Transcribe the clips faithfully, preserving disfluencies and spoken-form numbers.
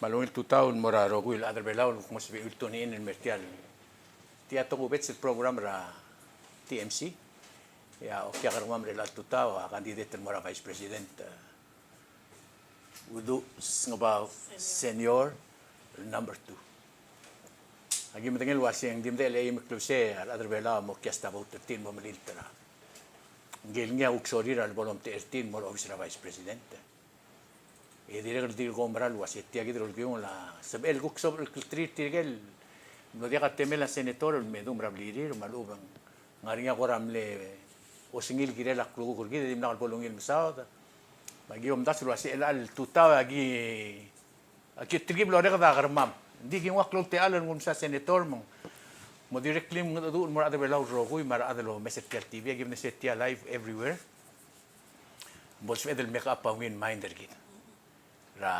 Me a ungil tutau el mo er a rokui el chad er a Belau el kuk mo sebechir el tune in el mer tia el, tia tokubets el program er a T M C. E a okiu a kermam er chelecha el tutau a candidate el mo er a Vice President, e, Uduch Sengebau Senior, el number two. Aki medengei el uasei ng di medechel a eim el klebesei a rechad er a Belau a mo cast a vote er tir el mo melilt er a, ngike el ngii a kuk sorir a lebo lomtechei er tir el mo er a obis er a Vice President. E dirrek el di ko mera el uasei tia kid el okiu a sebechel el kuk sob el klterir tirke el mlo diak a temel a senator el me dum er a blirir me a lechub e ng ngar er ngii a kora mle osengir el kirel a klukuk er kid e dimlak el bo lungil mesaod. Me aki omdasu el uasei chelecha el tutau e aki, aki telkib el orreked a kermam. Ng di ki nguu a klou el techall el nguu el msa senator me ng mo directly mengedecheduch el mo er a rechad er a Belau el rokui me a rechad el omes er tia el T V, aki mle sei tia live everywhere. Bo lsebeched el make up a ungil mind er kid er a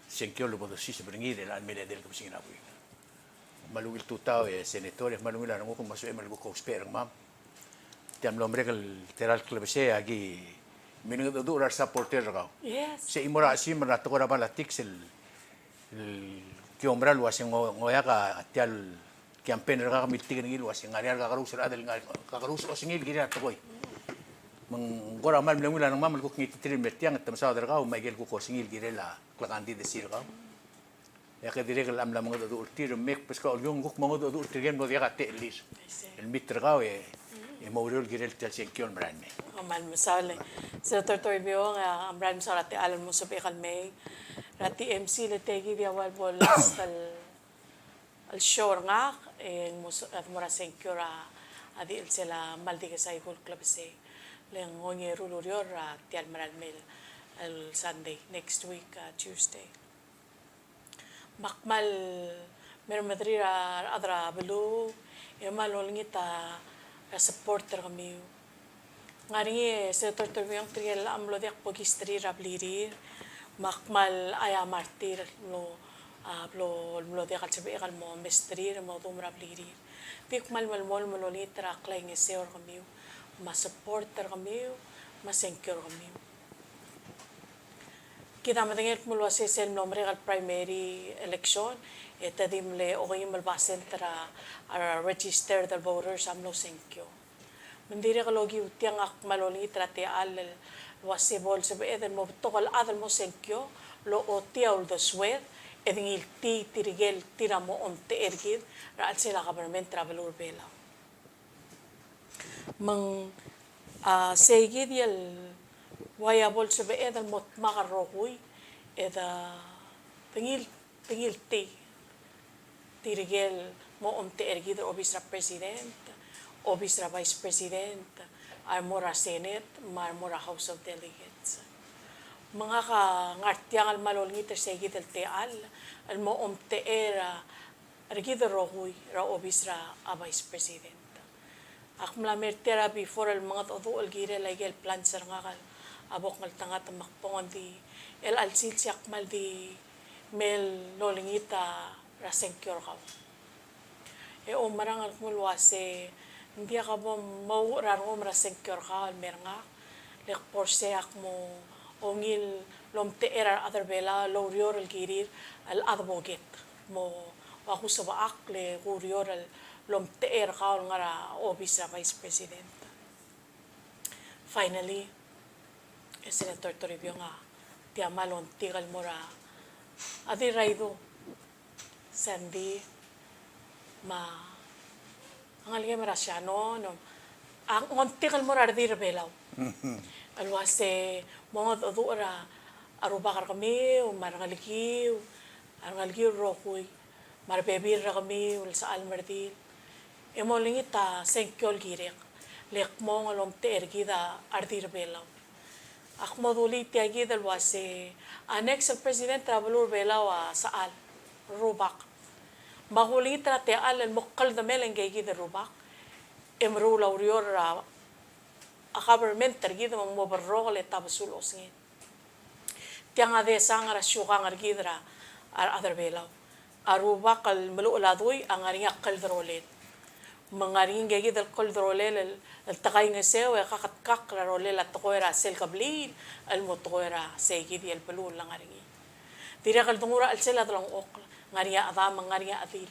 sengkio el bo dosiseb er ngii er chelecha el mei el edei el kebesengil a buik. Me a ungil tutau e senator, e me a ungil a renguk el mo sebechem el kuk ousbech er kemam. Tia mlo merek el tela el klebesei e aki mlengedecheduch er a resupporter er kau. Yes. Se chimo er a chesimer a tekoi er a politics el, el ki omera el uasei ng, ng oeak a tia el campaign er kau a miltik er ngii el uasei ng ngar er ngii a kakerous el chad el ngar, kakerous el osengir el kirel a tekoi. Me ng kora kmal mle ungil a rengmam el kuk ngititerir el mer tiang e te mesaod er kau me aike el kuk osengir el kirel a klekandidacy er kau. E ak dirrek el mla mengedecheduch er tir, me ak beskau el kuk mengedecheduch er tirke el mlo diak a techellir el meet er kau e, e mo oureor el kirel tia el sengkio el merael mei. Kmal mesaul e Senator Toribiong, e a merael mesaul a techall el mo sebechek el mei er a T M C. Le tia kid a ua el bo last el el show er ngak, e ng mo s-, a mo er a sengkio er a di chelsel a Maldikes High School klebesei. Le ng ongeru el ureor er a tia el merael mei el Sunday, next week, a, Tuesday. Me ak kmal mermederir a rechad er a beluu, e kmal olengit a support er kemiu. Ng ngar er ngii e Senator Toribiong tirke el mlo diak bo kisterir er a blirir, me ak kmal aiamar tir el mlo, a, blo, mlo diak el sebechek el mo mesterir, mo dum er a blirir. Di kmal melemolem el olengit er a klaingeseu er kemiu, me a support er kemiu, me a sengkio er kemiu. Kid a medengei el kmo el uasei sel mlo merek el primary election, e te di mle okeim el basent er a, a registered el voters a mlo sengkio. Me ng dirrek el okiu tiang, ak kmal olengit er a techall el uasei bo lsebeched el mo betok el chad el mo sengkio el ochotii a uldesued e de ngiltii tirke el tir a mo omtechei er kid er a chelsel a government er a beluu er a Belau. Me ng, a, sei kid el ua ia bo lsebeched el mo dmak el rokui e de, de ngil, de ngiltii tirke el mo omtechei er kid er a obis er a President, obis er a Vice President, a remo er a Senate, me a remo er a House of Delegates. Me ngak a ngar tiang el kmal olengit er sei kid el techall el mo omtechei er a, er kid el rokui er a obis er a, a Vice President. Ak mla mer tia er a before el mengedecheduch el kirel aike el plans er ngak el a bo kngeltengat me ak bo ng di el chelsel sei a kmal di mle olengit a er a sengkio er kau. E oumerang el kmo el uasei ng diak a bo mouch er a rengum er a sengkio er kau el mer ngak, le kbo er sei ak mo ungil el omtechei er a rechad er a Belau el oureor el kirir el advocate. Mo ua ku sebechakl e kureor el omtechei er kau el ngar er a obis er a Vice President. Finally, e Senator Toribiong a tia kmal ongtik el mo er a, a Dirraidu, Sandy, me a ngelekem er a Shannon, a ongtik el mo er a redil er a Belau. El uase mongedecheduch er a rubak er kemiu, me a rengelekiu, a rengelekiu el rokui, me a rebebil er kemiu el sechal me a redil, e molengit a sengkio el kirek, le kmong el omtechei er kid a redil er a Belau. Ak mo dulii tia kid el uase a next el president er a beluu er a Belau a sechal, rubak. Me ak olengit er a techall el mo kldemel ngike kid el rubak, e meruul a ureor er a, a government er kid me ng mo berrokel e tabesul osenged. Tiang a desang er a siukang er kid er a, a rechad er a Belau. A rubak el meluchel a dui a ngar er ngii a kldrolel. Me ng ngar er ngii ngike kid el kldrolel el, el tekaingeseu e kaketkakl er a rolel a tekoi er a sel kebliil el mo tekoi er a sei kid el beluu el ngar er ngii. Dirrek el denguu er a chelsel a delengchokl, ngar er ngii a chedam, ngar er ngii a chedil.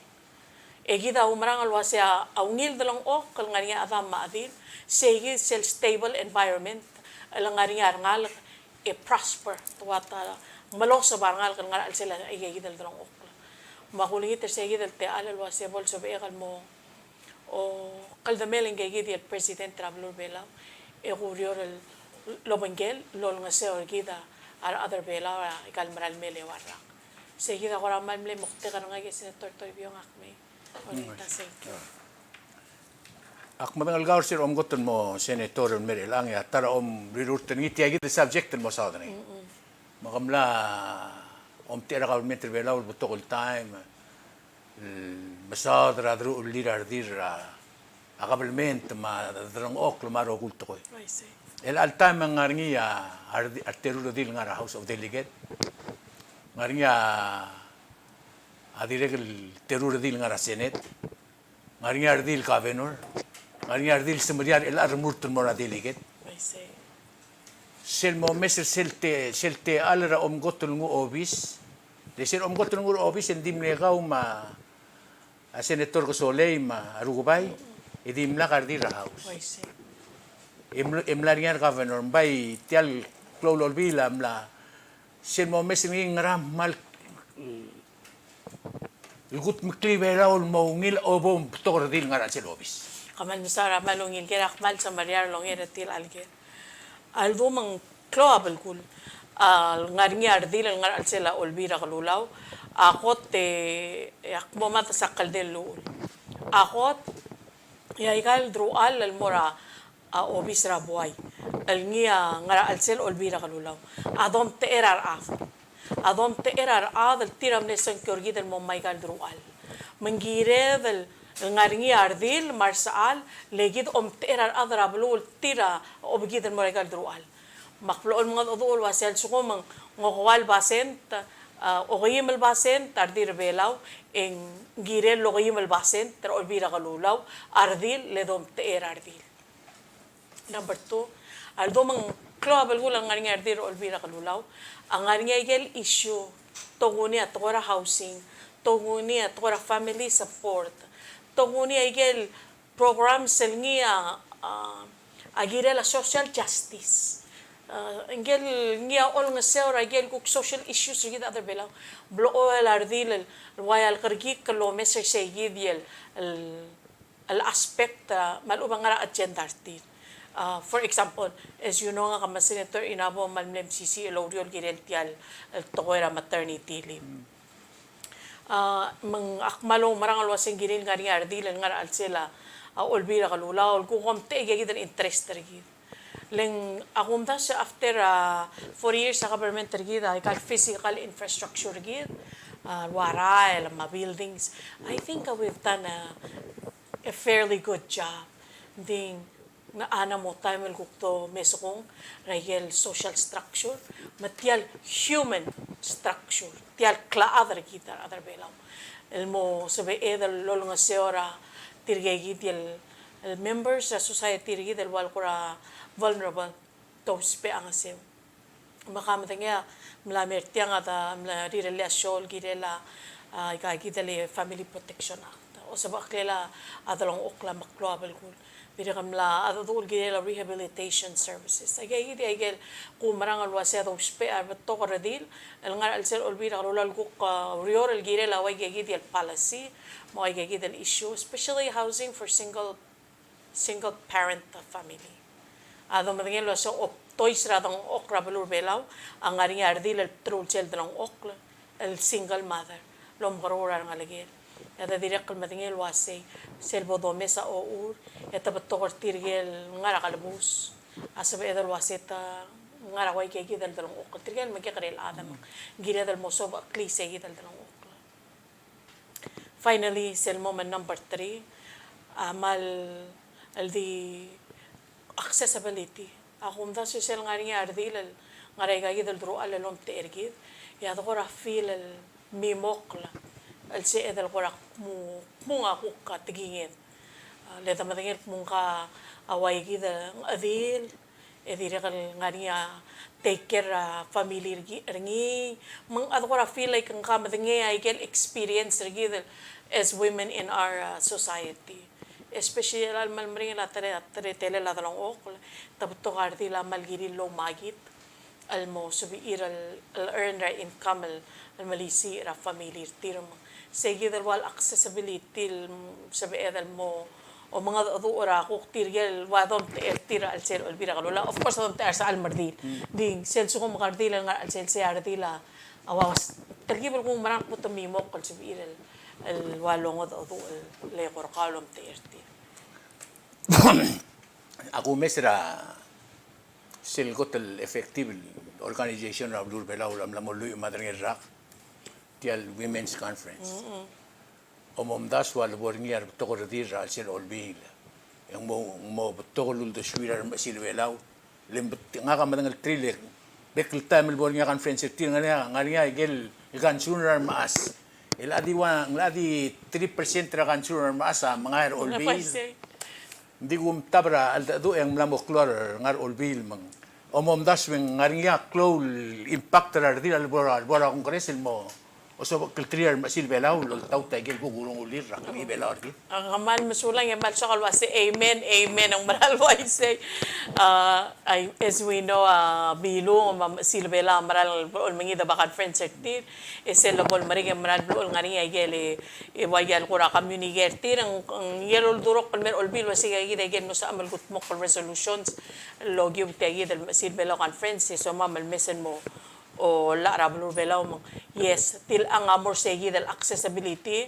E kid a oumerang el uasei a ungil delengchokl, ngar er ngii a chedam me a chedil, sei kid sel stable environment el ngar er ngii a rengalek e prosper, te ua te meloseb a rengalek el ngar er a chelsel a ikakid el delengchokl. Me ak ulengit er sei kid el techall el uasei bo lsebechek el mo o kldemel ngikakid el president er a beluu er a Belau, e kureor el obengkel el olengeseu er kid a rechad er a Belau er aika el mera el mei el eua el rak. Sei kid a kora mal mle moktek er ngak e Senator Toribiong, ak mei. Olengit, thank you. Ak medengei el kau er sel omkot el mo senator el mei er chelechang e a ta er a omrirurt er ngii tia kid el subject el mo saod er ngii. Me ke mla omtechei er a government er a Belau el betok el taem el mesaod er a deruchellir a redil er a kabelment me a delengchokl me a rokui el tekoi. I see. Chelecha el taem e ng ngar er ngii a, a redi-, a reteru el redil el ngar er a House of Delegate. Ng ngar er ngii a, a dirrek el teru el redil el ngar er a Senate. Ng ngar er ngii a redil el governor. Ng ngar er ngii a redil el semeriar el chelecha el remurt el mo er a delegate. I see. Sel momes er sel te-, sel techall er a omkot el nguu a obis. Le sel omkot el nguu a obis e ng di mle kau me a Senator Kesolei me a Rukebai, e dimlak a redil er a House. I see. E ml-, e mla er ngii a re governor, ng bai tia el klou el olbiil a mla, sel momes er ngii ngera me a le el kutmeklii a Belau el mo ungil a bo mbetok el redil el ngar er a chelsel obis. Kmal mesaul er a kmal ungil ker, ak kmal semeriar el onger er tia el ker. A ldu me ng klou a belkul a ngar er ngii a redil el ngar er a chelsel a Olbiil er a Kelulau, a kot e, e ak mo mad a kldei el llechul. A kot e aika el deruchall el mo er a a obis er a buai el ngii a ngar er a chelsel Olbiil er a Kelulau a domtechei er a rechad. A domtechei er a rechad el tir a mle sengkio er kid el mo mei aika el deruchall. Me ng kired el, el ngar er ngii a redil me a resechal, le kid omtechei er a rechad er a beluu el tir a obekid el mo er aika el deruchall. Me ak blechoel mengedecheduch el uasei a lsekum ng okeua el basent, a, okeim el basent a redil er a Belau, e ng kirel el okeim el basent er a Olbiil er a Kelulau a redil el domtechei er a redil. Number two, a ldu me ng klou a belkul a ngar er ngii a redil er a Olbiil er a Kelulau, a ngar er ngii aike el issue, tokuni a tekoi er a housing, tokuni a tekoi er a family support, tokuni aike el programs el ngii a, a, a kirel a social justice. A, ngike el ngii a olengeseu er aike el kuk social issues er kid el chad er a Belau. Blechoel a redil el, el ua ia el kerekikl el omes er sei kid el, el el aspect, a, me a lechub a ngar er a agenda er tir. A, for example, as you know, ngak me a Senator Inabo a kmal mle mesisiich el oureor el kirel tia el, el tekoi er a maternity leave. A, me ng ak kmal oumerang el uasei ng kirel ngar er ngii a redil el ngar er a chelsel a, a, Olbiil er a Kelulau el kuk omtechei aika kid el interest er kid. Le ng, a kumdasu e after, a, forty years a government er kid, a, aika el physical infrastructure er kid, a, el ua rael me a buildings. I think, a, we've done a, a fairly good job. Ng di ng, a, ng mo taem el kuk domesekong er aike el social structure, me tia el human structure, tia el klechad er kid a rechad er a Belau. El mo sebeched el olengeseu er tirke kid el el members er a society er kid el ua el kora vulnerable, te ousbech a ngeseu. Me ke medengei a mla mer tiang a de mla rirellii a show el kirel a, a, aika kid el Family Protection Act. Osebecheklel a delengchokl me a klou a belkul. Dirrek el mla, a, dedu el kirel a rehabilitation services. Aika kid, aike el kumerang el uasei a dousbech a rebetok el redil el ngar er a chelsel Olbiil er a Kelulau el kuk, a, oureor el kirel a ua aika kid el policy, me a ua aika kid el issue, especially housing for single single parent family. A domedengei el uasei a obtois er a delengchokl er a beluu er a Belau a ngar er ngii a redil el bdelul sel delengchokl el single mother, el omekeroul a rengelekel. E a de dirrek el medengei el uasei sel bo domes a ochur e te betok er tirke el ngar er a kelebus a sebeched el uasei te ngar er a ua aika kid el delengchokl. Tirke el mekekerei el chad me ng kired el mo sobecheklii sei kid el delengchokl. Finally, sel mo me a number three, a, me a le di accessibility. A kumdasu e sel ngar er ngii a redil el ngar er aika kid el deruchall el omtechei er kid, e a de kora feel el mimokl el sebeched el kora kmu, kmung a kuk tekinged. A, le de medengei el kmung a ua aika kid el chedil, E dirrek el ngar er ngii a take care er a family er ngii, er ngii, me ng kora feel like ng kora medengei a ikel experience er kid el as women in our, uh, society. Especially el kmal meringel a tele, teletelel a delengchokl, te betok a redil a kmal kirir el oumakit el mo sebechir el, el earn er a income el, el melisiich er a family er tir. Me sei kid el ua el accessibility el sebeched el mo omengedecheduch er a kuk tirke el ua domtechei er tir er a chelsel Olbiil er a Kelulau. Of course, domtechei er a resechal me a redil. Ng di sel lsekum ke redil el ngar er a chelsel sei a redil a ua telkib el kuk mera el kuk te mimokl el sebechir el, el ua longedecheduch el eko er kau el omtechei er tir. A kumes er a sel kot el effective el organization er a beluu er a Belau el mla mo lluich me a tedei el rak, tia el Women's Conference. Omomdasu a lebo er ngii a rebetok el redil er a chelsel Olbiil. E ng mo, ng mo betok el uldesuir a remechesil Belau. Le ng bet-, ngak a medengelterir le bek el taem el bo er ngii a conference er tir, ngar er ngii a, ngar er ngii a ikel concern er a remechas. El a di ua, ng di three percent er a concern er a remechas a mengai er a Olbiil. Ng di kumtab er a cheldecheduch e ng mla mo klou a ngar er a Olbiil me ng omomdasu e ng ngar er ngii a klou el impact er a redil a lebo er a, lebo er a Congress el mo osobelterir a remechesil Belau el oltaut a ikel kuk ulengulir er a kemiu Belau er kid. A, kmal mesulang e kmal soak el uase amen, amen, ng mera el uaisei. A, as we know, a, Bilung me a remechesil Belau a mera el blechoel mengiid er a conference er tir, e sel lebo el merek e mera el blechoel ngar er ngii a ikel, e ua ikel kora communique er tir, ng, ng ikel oldurokl el mei er a Olbiil el uase ika kid a ikel mlo sebecham el kutmokl el resolutions el okiu tia kid el remechesil Belau conference, e somam el mesa el mo o llach er a beluu er a Belau me ng, yes, tilechang a mo er sei kid el accessibility,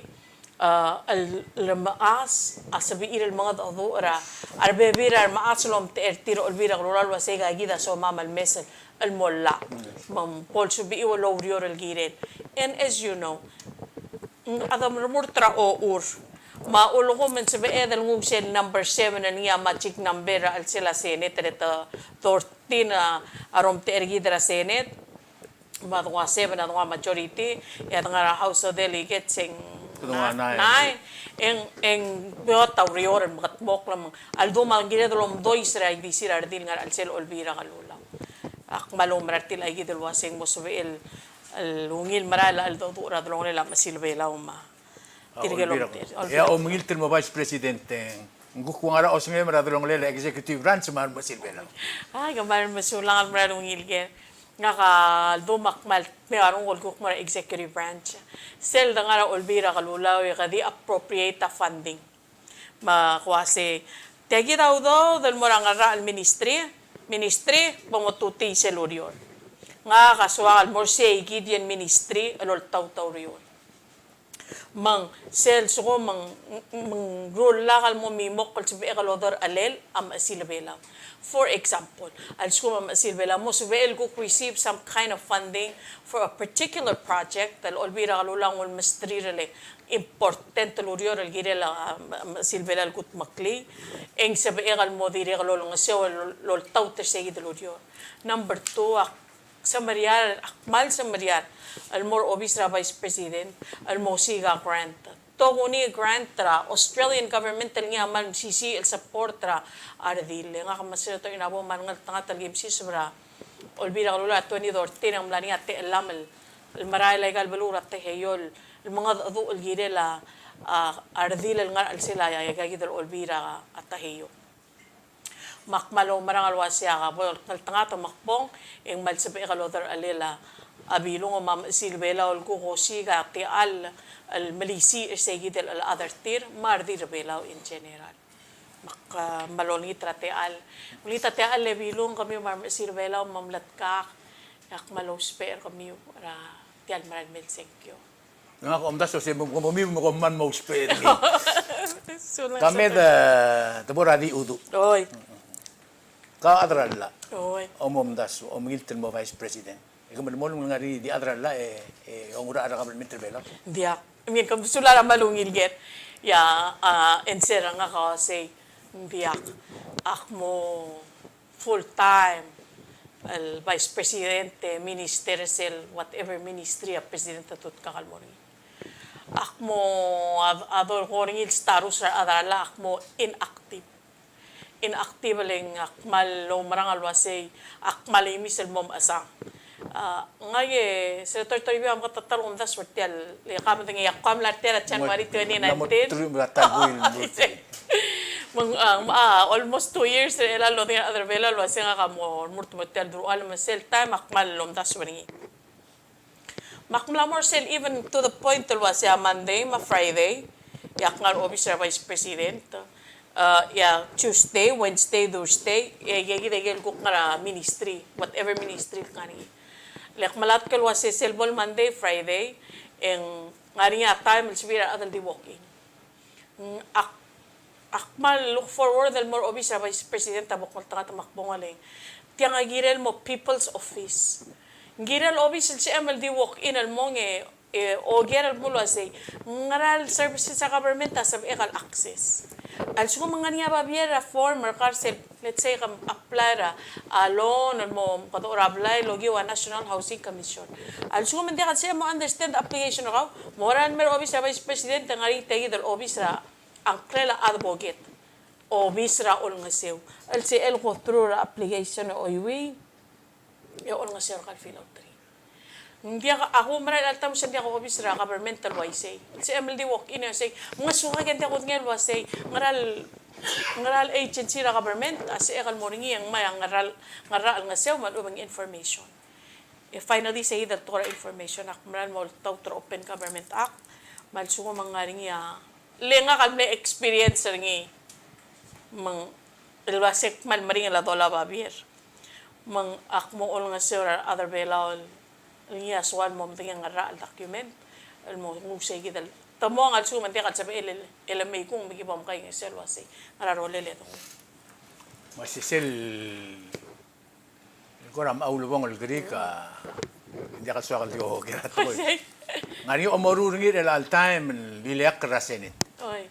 a, el, el remechas a sebechir el mengedecheduch er a, a rebebil er a remechas el omtechei er tir er a Olbiil er a Kelulau el uase ika kid a somam el mesa el mo llach. Me ng bo lsebechiu el oureor el kirel. And as you know, ng, a de remurt er a ochur. Me a ulekum e ng sebeched el nguu sel number seven el ngii a magic number er a chelsel a Senate er a te, thirteen a, a romtechei er kid er a Senate, me a dengua seven a dengua majority, e a de ngar er a House of Delegates e ng nine. E ng, e ng beot a ureor el mekedmokl me ng, a ldu me ng kired el omdois er a ildisir a redil el ngar er a chelsel Olbiil er a Kelulau. Ak kmal oumera er tir a kid el uase ng mo sebechel el, el ungil merael a cheldecheduch er a delongelel a remechesil Belau me a tirke el omtechei. E a omengilt el mo Vice President, e ng kuk ua ngera osengem er a delongelel a executive branch me a remechesil Belau. Ai, kmal mesulang el mera el ungil ker. Ngak a ldu me ak kmal dmeu a renguk el kuk mo er a executive branch. Sel de ngar er a Olbiil er a Kelulau e ke di appropriate a funding. Me ak uase, tia kid a udoud el mo er a ngerachel el ministry, ministry, bo motutii sel ureor. Ngak a soak el mo er sei kid el ministry el oltaut a ureor. Me ng sel lsekum me ng, me ng rullak el mo mimokl el sebechek el oderchelel a remechesil Belau. For example, a lsekum a remechesil Belau a mo sebechel el kuk receive some kind of funding for a particular project, el Olbiil er a Kelulau a ulemesterir el important el ureor el kirel a, a, a remechesil Belau el kutmeklii, e ng sebechek el mo dirrek el olengeseu el, el oltaut er sei kid el ureor. Number two, ak semeriar, ak kmal semeriar el mo er a obis er a Vice President el mo osiik a grant. Tokuni grant er a Australian government el ngii a kmal mesisiich el support er a redil. E ngak me a Senator Inabo me a rengeltengat el ki mesiseb er a Olbiil er a Kelulau er a twenty thirteen e ng mla er ngii a techellam el, el merael aika el beluu er a Taiheio el mengedecheduch el kirel a, a, a redil el ngar er a chelsel a, a, aika kid el Olbiil er a, a Taiheio. Me ak kmal oumerang el uase a bo el ngeltengat me ak bong, e ng kmal sebechek el oderchelel a Bilung me a remechesil Belau el kuk osiik a techall el melisiich er sei kid el chad er tir me a redil er a Belau in general. Me ak, a, kmal olengit er a techall. Olengit er a techall e Bilung, kemiu me a remechesil Belau me a mletkak, e ak kmal ousbech er kemiu er a tia el merael mei el sengkio. Ngak a omdasu el uase me, me, me, me kom kmal mo ousbech er ngii. Sulang. Ka me Senator. De, de bo er a di uduch. Oi. Kau a chad er a llach. Oi. Omomdasu, omengilt el mo Vice President. E ke melemolem el ngar er ngii di chad er a llach e, e ongerachel er a government er a Belau. Diak. I mean, kom sulang er a kmal ungil ker. Ia, a, answer er ngak a uasei, diak. Ak mo full time el Vice President, e, minister er sel whatever ministry a President a tutkak el mo er ngii. Ak mo a, a dolekoi er ngii el status er a rechad er a llach, ak mo inactive. inactive el ng ak kmal oumerang el uasei ak kmal imis el mo mechesang. A, ngak e Senator Toribiong a meketeketang el kumdasu er tia el, e ke medengei, ak kmal mla er tia er a January twenty nineteen. Me ng, a, a, almost two years er a elolem el odengei a rechad er a Belau el uasei ngak a mo remurt el mo er tia el deruchall, me sel taem ak kmal omdasu er ngii. Me ak mla mo er sel, even to the point el uasei a Monday me a Friday e ak ngar er a obis er a Vice President, a, e a Tuesday, Wednesday, Thursday, e, e kid a ikel kuk ngar er a ministry, whatever ministry el ngar er ngii. Le ak melatk el uasei sel bo el Monday, Friday, e ng ngar er ngii a taem el sebechir a rechad el di walk in. Mm, ak, ak kmal look forward el mo er a obis er a Vice President a bo kngeltengat me ak bo ngolei. Tiang a kirel el mo people's office. Ng kirel el obis el sebechem el di walk in el mong e, e oker el mo el uasei ngera el services er a government a sebechek el access. A lsekum ng ngar er ngii a babier er a form er kau er sel, let's say, ke apply er a, a, loan el mo, mo mekedechor a blai el okiu a National Housing Commission. A lsekum ng diak el sebechem el mo understand application er kau, mo er a mei er a obis er a Vice President, e ng ngar er ngii tia kid el obis er a ngklel a advocate, obis er a olengeseu, el sebechel el go through er a application e oiuii e olengeseu er kau el fill out er ngii. Ng diak, ak oumera el alta me se ng diak a obis er a government el uaisei. Sebechem el di walk in e uasei, mngesukak e ng diak kudengei el uasei ngera el, ngera el agency er a government a sebechek el mo er ngii e ng mei a ngera el, ngera el ngeseu me a lechub e ng information. E finally sei kid el tekoi er a information, ak mera el mo oltaut er a Open Government Act, me a lsekum ng ngar er ngii a, le ngak a mle experience er ngii. Me ng, el uasei ak kmal meringel a dolab a babier. Me ng ak mo olengeseu er a rechad er a Belau el ngii a soal el mo medengei a ngera el document el mo nguu sei kid el temong a lsekum ng diak el sebechel el, el mei kung me ki bo mkaingeseu el uasei ngera rolel e denguu. Me se sel kora mo ulebongel el kerik a, ng diak el soak el di oker a tekoi. Ng ngar er ngii a omoruul er ngii er chelecha el taem el ileakl er a Senate. Oi.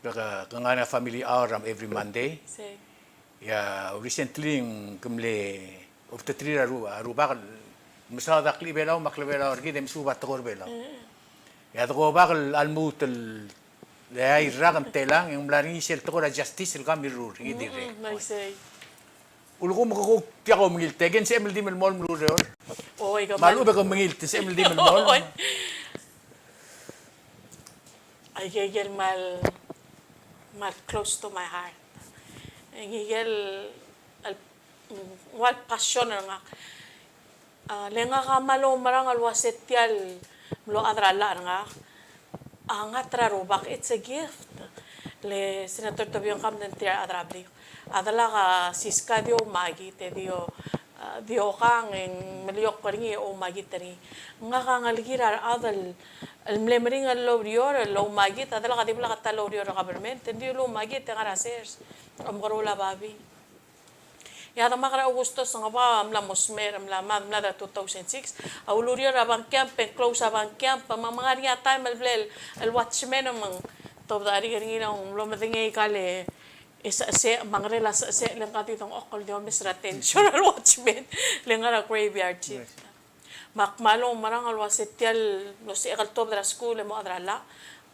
Ke, ke ngar er ngii a family hour er a every Monday. Sei. E a recently ng ke mle obengterir a ru, a rubak el mesaod a klechibelau me a klebelau er kid e mesuub a tekoi er a Belau. Mm. E a dekobak el lmuut el, le a irrak e ng telang, e ng mla er ngii sel tekoi er a justice el ka mirruul er ngii dirrek. Mm, mm, I see. Ulekum ke kuk tia ko mengilt, e ke ng sebechem el di melemolem el ureor. Oi, me a lechub e ke mengilt, ng sebechem el di melemolem. Oi. Aike, aike el kmal, kmal close to my heart. Aike el, el, ua el passion er ngak. A, le ngak a kmal oumerang el uase tia el mlo chad er a llach er ngak a ngat er a Rubak, it's a gift. Le Senator Tobiong, kom dengei tir a rechad er a blik. A delak a Siska di oumakit, e di o, a, di okang e ng meliokl er ngii e oumakit er ngii. Ngak a ngelekir a rechad el, el mle meringel el oureor el oumakit, a delak a di blak a ta el oureor er a government, e ng di loumakit e ngar er a sers. Omekeroul a babii. E a demak er a Augustus Sengebau a mla mo smecher, mla mad, mlad er a two thousand six. A ulureor er a Bank Camp, e ng close a Bank Camp, me ng ngar er ngii a taem el bla el, el watchman me ng tobed a rik er ngii el mlo medengei aika el, e sechesech, me a ngerel a sechesech, le ngka di dengchokl el di omes er a attention er a watchman, le ngar er a graveyard shift. Me ak kmal oumerang el uase tia el mlo sebechek el tuobed er a skuul e mo chad er a llach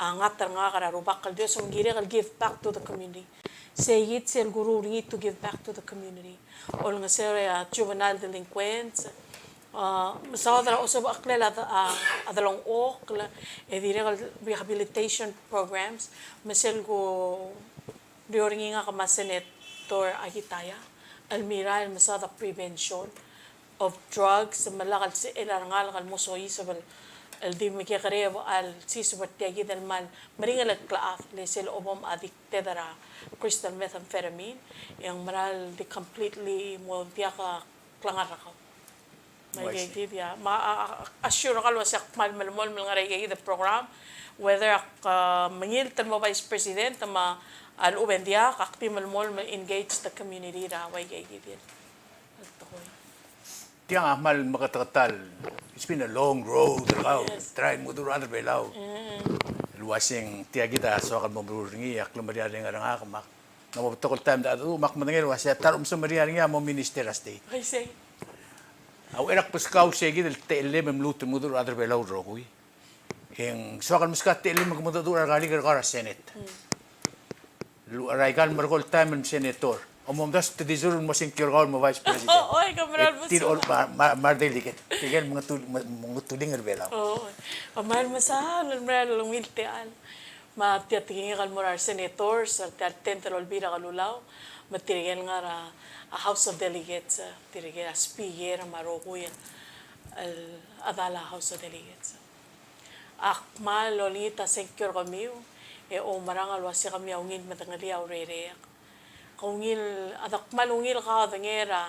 a ngat er ngak er a Rubak el Dios me ng kirek el give back to the community. Sei kid sel kuruul er ngii to give back to the community. Olengeseu er a juvenile delinquents, a, mesaod er a osebecheklel a, a, a delengchokl, e dirrek el rehabilitation programs, me sel ku ureor er ngii ngak me a Senator Akitaya el mirrael el mesaod a prevention of drugs, me lak el sel a rengalek el mo soiseb el di mekekerei a lsiseb er tia kid el kmal meringel el klechad, le sel bo mo addicted er a crystal methamphetamine, e ng mera el di completely mo diak a klengar er kau. Me aike kid a, me a, a, a, assure er kau el uase ak kmal melemolem el ngar er aike kid el program, whether ak, a, mengilt el mo vice president me a lechub e ng diak, ak di melemolem el engage the community er a ua aike kid el tekoi. Tiang a kmal meketeketang, it's been a long road er kau, try el mengedecheduch er a rechad er a Belau. Mm. El uaseng tia kid a soak el mo meruul er ngii, a klemeriareng er ngak, me ak Ng mo betok el taem e dedu, me ak medengei el uasei a ta er a omsemeriar er ngii a mo Minister er a State. Aisei. A uchei er a kbeskau sei kid el techellem e mluut el mengedecheduch er a rechad er a Belau el rokui. E ng soak el meskau a techellem e ke mengedecheduch er a rekalik er kau er a Senate. Mm. er a ikal merekong el taem el senator. Omomdasu e te di zurul el mo sengkio er kau el mo vice president. Oi, kmal mesulang. E tir a, me a, me a, me a redelegate. Tirke el mengetu-, me-, mengetuling er a Belau. Oi, kmal mesulang el mera el ungil techall. Me tia tekingek el mo er a resenators, er tia el tenth el Olbiil er a Kelulau, me tirke el ngar er a, a House of Delegates, tirke el speaker me a rokui el, el chedal a House of Delegates. Ak kmal olengit a sengkio er kemiu, e oumerang el uase kemiu a ungil medengelii a urerek. Ke ungil, a de kmal ungil kaodengei er a,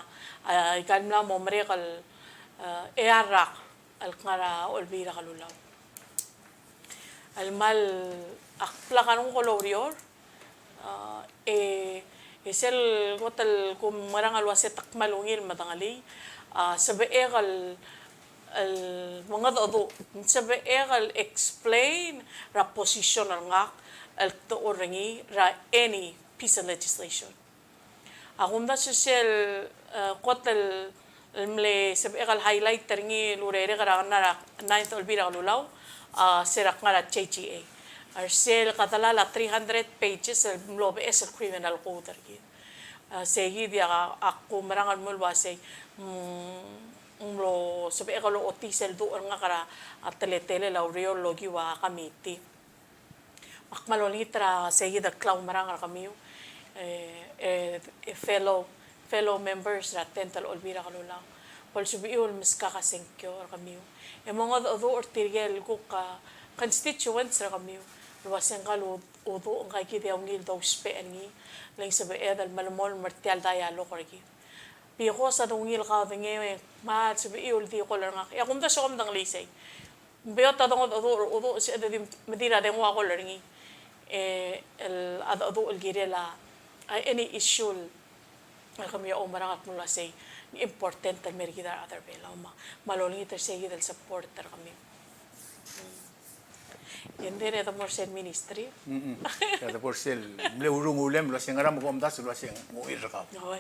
a, ikal mla mo merek el, e, eai el rak el kngar er a Olbiil er a Kelulau. El kmal, ak blak a renguk el oureor, a, e, e sel kot el kumerang el uase te kmal ungil medengelii, a, sebechek el, el mengedecheduch, sebechek el explain er a position er ngak el kdechor er ngii er a any piece of legislation. A kumdasu sel, e, kot el, el mle sebechek el highlight er ngii el urerek er a, er a ninth Olbiil er a Kelulau, a, se er a kngar er a J G A. Er sel kede delal a three hundred pages el mlo beches el criminal code er kid. A, sei kid a, a kumerang el mlo uasei, mm, mlo sebechek el ochotii sel duch er ngak er a, a teletelel a ureor el okiu a committee. Me ak kmal olengit er a sei kid el klaumerang er kemiu, e, e, e fellow, fellow members er a tenth el Olbiil er a Kelulau. Bo lsebechiu el meskak a sengkio er kemiu. E mongedecheduch er tirke el kuk, a, constituents er kemiu el uase ngkal u-, uduch ngka kid e a ungil dousbech er ngii, le ng sebeched el melemolem er tia el dialogue er kid. Because a de ungil kaodengei, e kmal sebechiu el di call er ngak. E a kumdasu e kom medengelii sei. Ng beot a dongedecheduch, uduch, sebeched el di, me di er a dengua call er ngii. E, el, a decheduch el kirel a, a, any issue el kemiu a oumerang el kmo uasei ng important el mer kid a rechad er a Belau me, me a lolengit er sei kid el support er kemiu. Mm. E ng di er a de mo er sel ministry. Mm-mm. E de mo er sel, mle urungulem el uasei ngera me kom omdasu el uasei ng ungil er kau. Oi.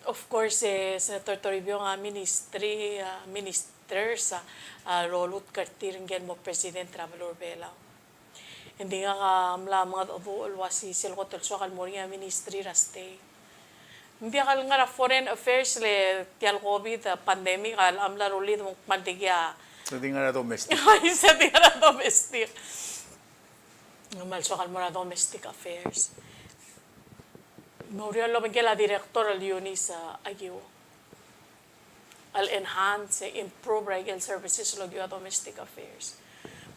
Of course, e, Senator Toribiong a ministry, a, ministers, a, a lolutk er tir ngike el mo president er a beluu er a Belau. Ng di ngak a mla mengedecheduch el uasei sel kot el soak el mo er ngii a ministry er a state. Ng diak el ngar er a foreign affairs le tia el COVID, a, pandemic a, a mla rullii me ng kmal dikea. Ng di ngar er a domestic. Oi, se di ngar er a domestic. Ng kmal soak el mo er a domestic affairs. Me oureor el obengkel a director el Eunice, a, Akiwo el enhance, e improve er a ikel services el okiu a domestic affairs.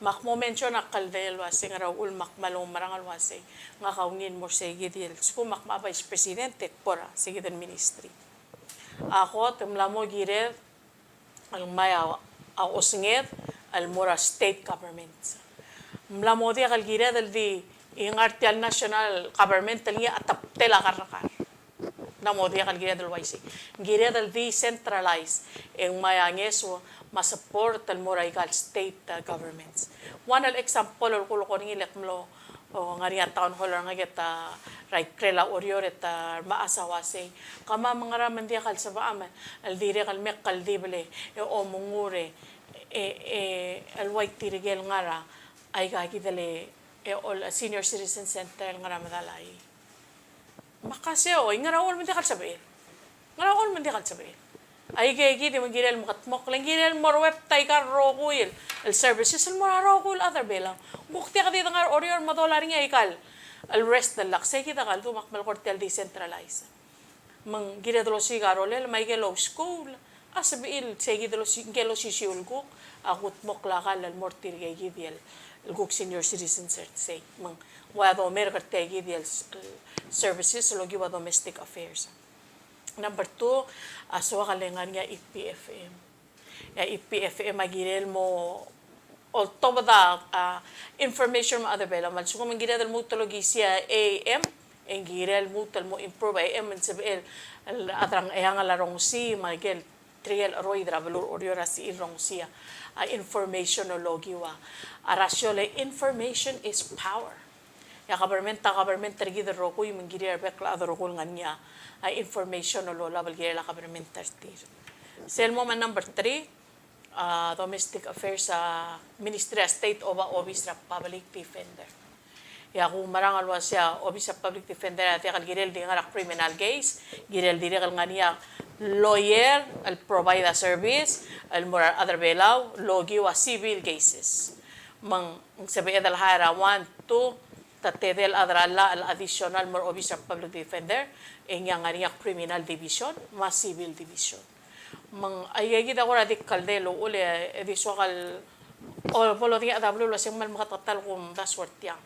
Me ak mo mention a kldei el uasei ngera uchul me ak kmal oumerang el uasei ngak a ungil mo er sei kid el, lsekum ak mo vice president e kbo er sei kid el ministry. A kot e ng mla mo kired el ngmai a, a osenged el mo er a state government. Ng mla mo diak el kired el di ngar tia el national government el ngii a tebtel a kerrekar. Ng mla mo diak el kired el uaisei. Ng kired el decentralize e ngmai a ngeso me a support el mo er a ikal state, a, governments. One el example el kulekoi er ngii el ak mlo, o, ngar er ngii a town hall er ngak e ta er a ikrel a Oreor e ta remechas a uasei, kemam ngera me ng diak el sebecham el dirrek el mekldibel e omengur e, e, e, el ua tirke el ngar er a aika kid el, e, ol, senior citizen center el ngar er a medal a ii. Me ak uasei, oi, ngera uchul me ng diak el sebechel? Ngera uchul me ng diak el sebechel? Aike kid me ng kirel mekedmokl, le ng kirel mo er a website a ikal rokui el, el services el mo er a rokui el chad er a Belau. Ng kuk diak di dengar er a Oreor me dolai er ngii a ikal, el rest el lak. Sei kid a kldei me ak melekoi er tia el decentralize. Me ng kired el osiik a rolel me aike el ouskuul a sebechir el, sei kid el osi-, ngike el osisiu el kuk a kudmokl a kall el mo er tirke kid el, el kuk senior citizens er sei. Me ng ua domerk er tia kid el s-, el services el okiu a domestic affairs. Number two, a soak el ngar er ngii a E P F M. E a E P F M a kirel mo oltobed a, a, information me a chad er a Belau. Me a lsekum ng kired el lmuut el okisii a A M, e ng kirel lmuut el mo improve a A M, me ng sebechel el, el a derang, e a ngar er a rongesii, me a ikel tirke el cheroid er a beluu er a Oreor a sebechir el rongesii a, a, information el okiu a, a rasio le information is power. E a government, a government er kid el rokui, me ng kirir a rebek el chad el rokui el ngar er ngii a, a, information el olab el kirel a government er tir. Sel mo me a number three, a, domestic affairs, a, Ministry a State, oba obis er a public defender. E a kumerang el uasei a Office er a Public Defender a diak el kirel di ngar er a criminal case, kirel dirrek el ngar er ngii a lawyer el provide a service el mo er a rechad er a Belau el okiu a civil cases. Me ng sebeched el hire a one, two, te tedei el chad er a llach el additional el mo er a Office er a Public Defender, e ngii a ngar er ngii a criminal division me a civil division. Me ng aikakid a kora di kldei el uchul e di soak el, o, bo lodengei a chad er a beluu el uasei ng kmal meketeketang el kumdasu er tiang.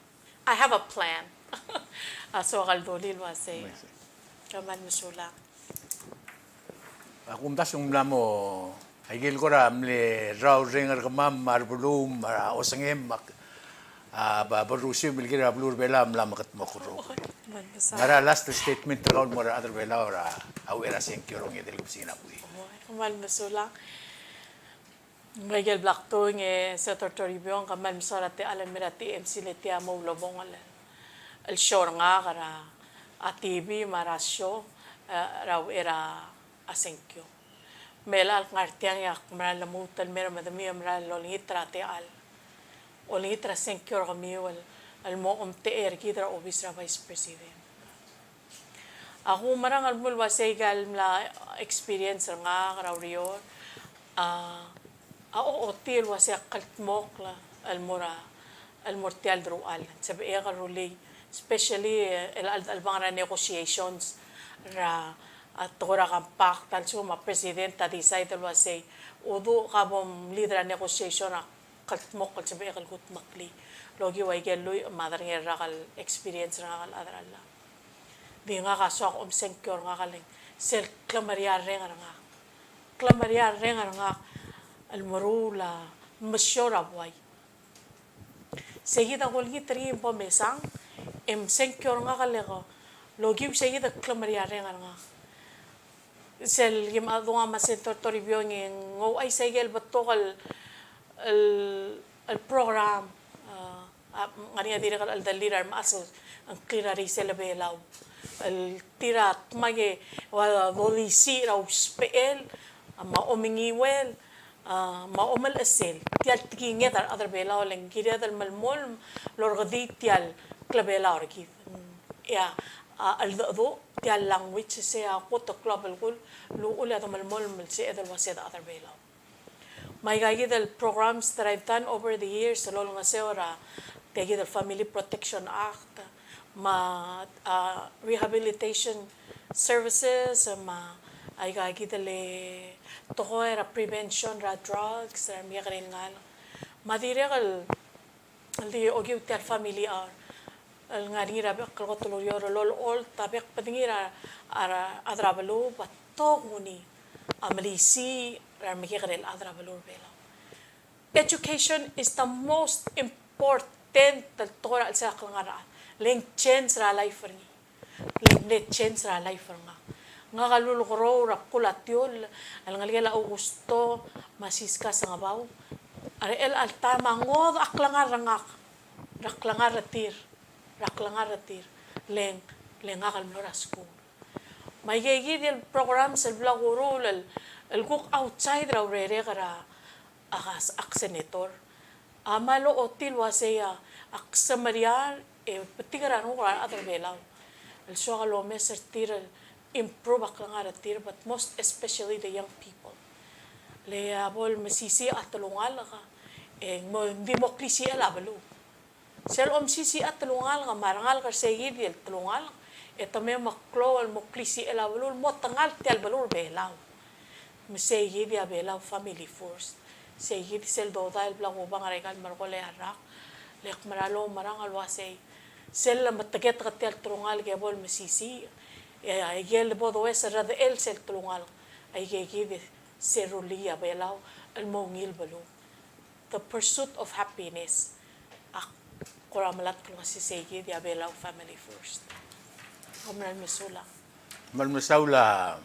I have a plan. A soak el dulii el uasei. Kmal mesulang. A kumdasu ng mla mo, aike el kora mle rrau el reng er kemam, me a rebeluu, me a osengem, me a, a, bo, bo lrusiu el kirel a beluu er a Belau a mla mekedmokl el rokui. Kmal mesulang. Ngera last statement er kau el mo er a rechad er a Belau er a uchei er a sengkio er a ongedei el kebesengil a buil. Kmal mesulang. Me aike el bla kdung e Senator Toribiong, kmal mesaul er a techall el mei er a T M C le tia mo ulebongel el show er ngak er a, a T V me a ra show, e, er a uchei er a sengkio. Me chelecha el kngar tiang e ak mera el lmuut el mei er medemiu e mera el olengit er a techall. Olengit er a sengkio er kemiu el, el mo omtechei er kid er a obis er a Vice President. A kumerang el mle uasei aika el mla experience er ngak er a ureor, a, a ochotii el uasei a kldmokl el mo er a, el mo er tia el deruchall. Sebechek el rullii, especially, e, el, el, el chelebangel er a negotiations er a, a tekoi er a compact, a lsekum a president a decide el uasei, uduch, ka bom lead er a negotiation, a kldmokl el sebechek el kudmeklii el okiu aike el lluich me a derengel rak el experience er ngak el chad er a llach. Di ngak a soak omsengkio er ngak el ng sel klemeriarreng er ngak. Klemeriarreng er ngak el meruul a mesiou er a buai. Seikid a kulengit er ngii me bo mesang, e msengkio er ngak el eko, el okiu seikid el klemeriarreng er ngak. Sel kim a dung a me a Senator Toribiong e ng ouchais aike el betok el, el, el program, a, a, ngar er ngii a dirrek el cheldellir a remechas el ngklir a risel a Belau. El tir a dmak e ua dolisiich er a usbechel, a, me a omenguiuel, a, me a omelechesel tia el tekinged a rechad er a Belau, le ng kired el melemolem el orrekedii tia el klebelau er kid. E a, a, cheldecheduch tia el language, se a kot el klou a belkul el uchul e a domelemolem el sebeched el uasei a rechad er a Belau. Me aika kid el programs that I've done over the years, el olengeseu er a, tia kid el Family Protection Act, me a, a, rehabilitation services, me aika kid el tekoi er a prevention er a drugs, er a remekekerei el ngalek. Me a dirrek el el di okiu tia el family hour el ngar er ngii er a bek el kot el ureor el olecholt a bek el bedengir a, a, a rechad er a beluu, me a tokuni a melisiich er a remekekerei el chad er a beluu er a Belau. Education is the most important el tekoi er a chelsel a klengar er a chad. Le ng change er a life er ngii. Le ng mle change er a life er ngak. Ngak a lulekerreu er a bkul a Tiull el ngelekel a Augusto me a Siska Sengebau. A rechad el ta me a ngodech a klengar er ngak, er a klengar er tir, er a klengar er tir, le ng, le ngak el mlo er a skuul. Me aike kid el programs el bla kuruul el, el kuk outside er a urerek er a, a, ak senator. A mle ochotii el uasei a, ak semeriar e betik er a renguk er a rechad er a Belau el soak el omes er tir el improve a klengar er tir, but most especially the young people. Le a bo lemesisiich a telungalek, e ng mo, ng di mo klisichel a beluu. Sel omsisiich a telungalek me a rengalek er seikid el telungalek, e te me meklou el mo klisichel a beluu el mo tengal tia el beluu er a Belau. Me seikid a Belau Family First. Seikid sel dodai el bla kubang er aika el merekong e a rak. Le ak mera el oumerang el uasei, sel lemeteketek tia el telungalek e bo lemesisiich, e aike el bo domes er a redechel sel telungalek, aike kid se rullii a Belau el mo ungil beluu. The pursuit of happiness. Ak kora melatk el uasei seikid a Belau Family First. Kom kmal mesulang. Kmal mesaul a,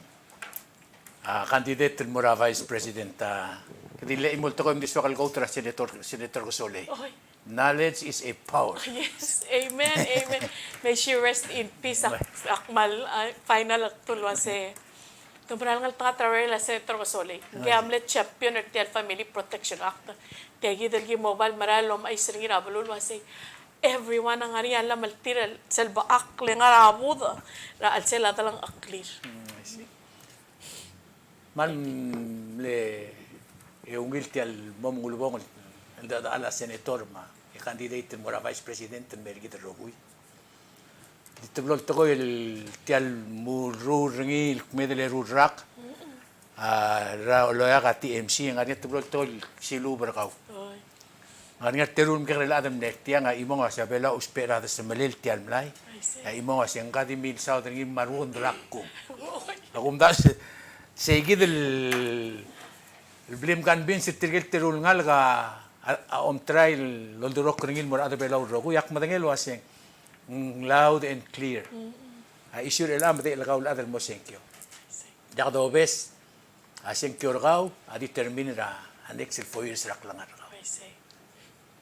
a, candidate el mo er a Vice President, a, kede di le chimo el tekoi me ng di soak el quote er a Senator, Senator Kesolei. Oi. Knowledge is a power. Yes, amen, amen. May she rest in peace. Ak, ak kmal, a, final ak dul uasei, te mera el ngeltengat er a urerel a Senator Kesolei. Ngii a mle champion er tia el Family Protection Act. Tia kid el ki mo bai el mera el omechais er ngii er a beluu el uasei, Everyone a ngar er ngii a llemei el tir el sel bechakl e ngar er a budech er a chelsel a delengcheklir. Mm, I see. Me ng mle ungil tia el mo mengulebongel el de, de a senator me a candidate el mo er a vice president el mei er kid el rokui. Di teblo el tekoi el tia el mo ruul er ngii el kmeed el eru el rak. A, er a loia a TMC, ng ngar er ngii a teblo el tekoi el siluub er kau. Oi. Ng ngar er ngii a teru el mekekerei el chad el mle er tiang, a chimong a se a Belau a ousbech er a desemelel tia el mlai. I see. A chimong a se ng ka di milsaod er ngii me a rengud el rak kung. Oi. A kumdasu, se, seikid el, el blim convince er tirke el teru el ngalek a, a, a omtrai el oldurokl er ngii el mo er a rechad er a Belau el rokui, ak medengei el uaseng, mm, loud and clear. Mm-mm. A issue er chelechang a medechel kau el chad el mo sengkio. I see. Diak dobes, a sengkio er kau a determine er a next el four years er a klengar er kau. I see.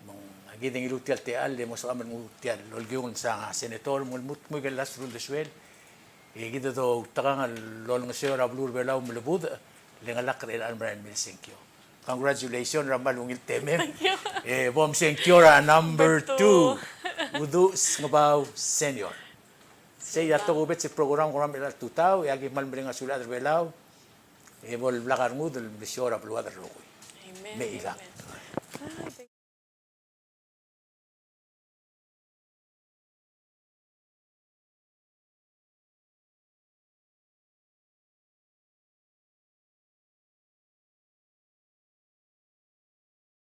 Me ng, aki di ngiluu tia el techall e mo sebecham el nguu tia el olkiung el sang a senator me ng lmuut el kmo ikel last el uldesuel. E kid a doutekangel el olengeseu er a beluu er a Belau me le budech, le ngelakl er chelechang el merael el mei el sengkio. Congratulations er a kmal ungil temem. Thank you. E bo msengkio er a number two. Number two. Uduch Sengebau Senior. Sei a tokubets el program, program er a tutau, e aki kmal mereng a sulechad er a Belau, e bo leblak a rengud el mesiou er a beluad el rokui. Amen. Me chikang. Amen.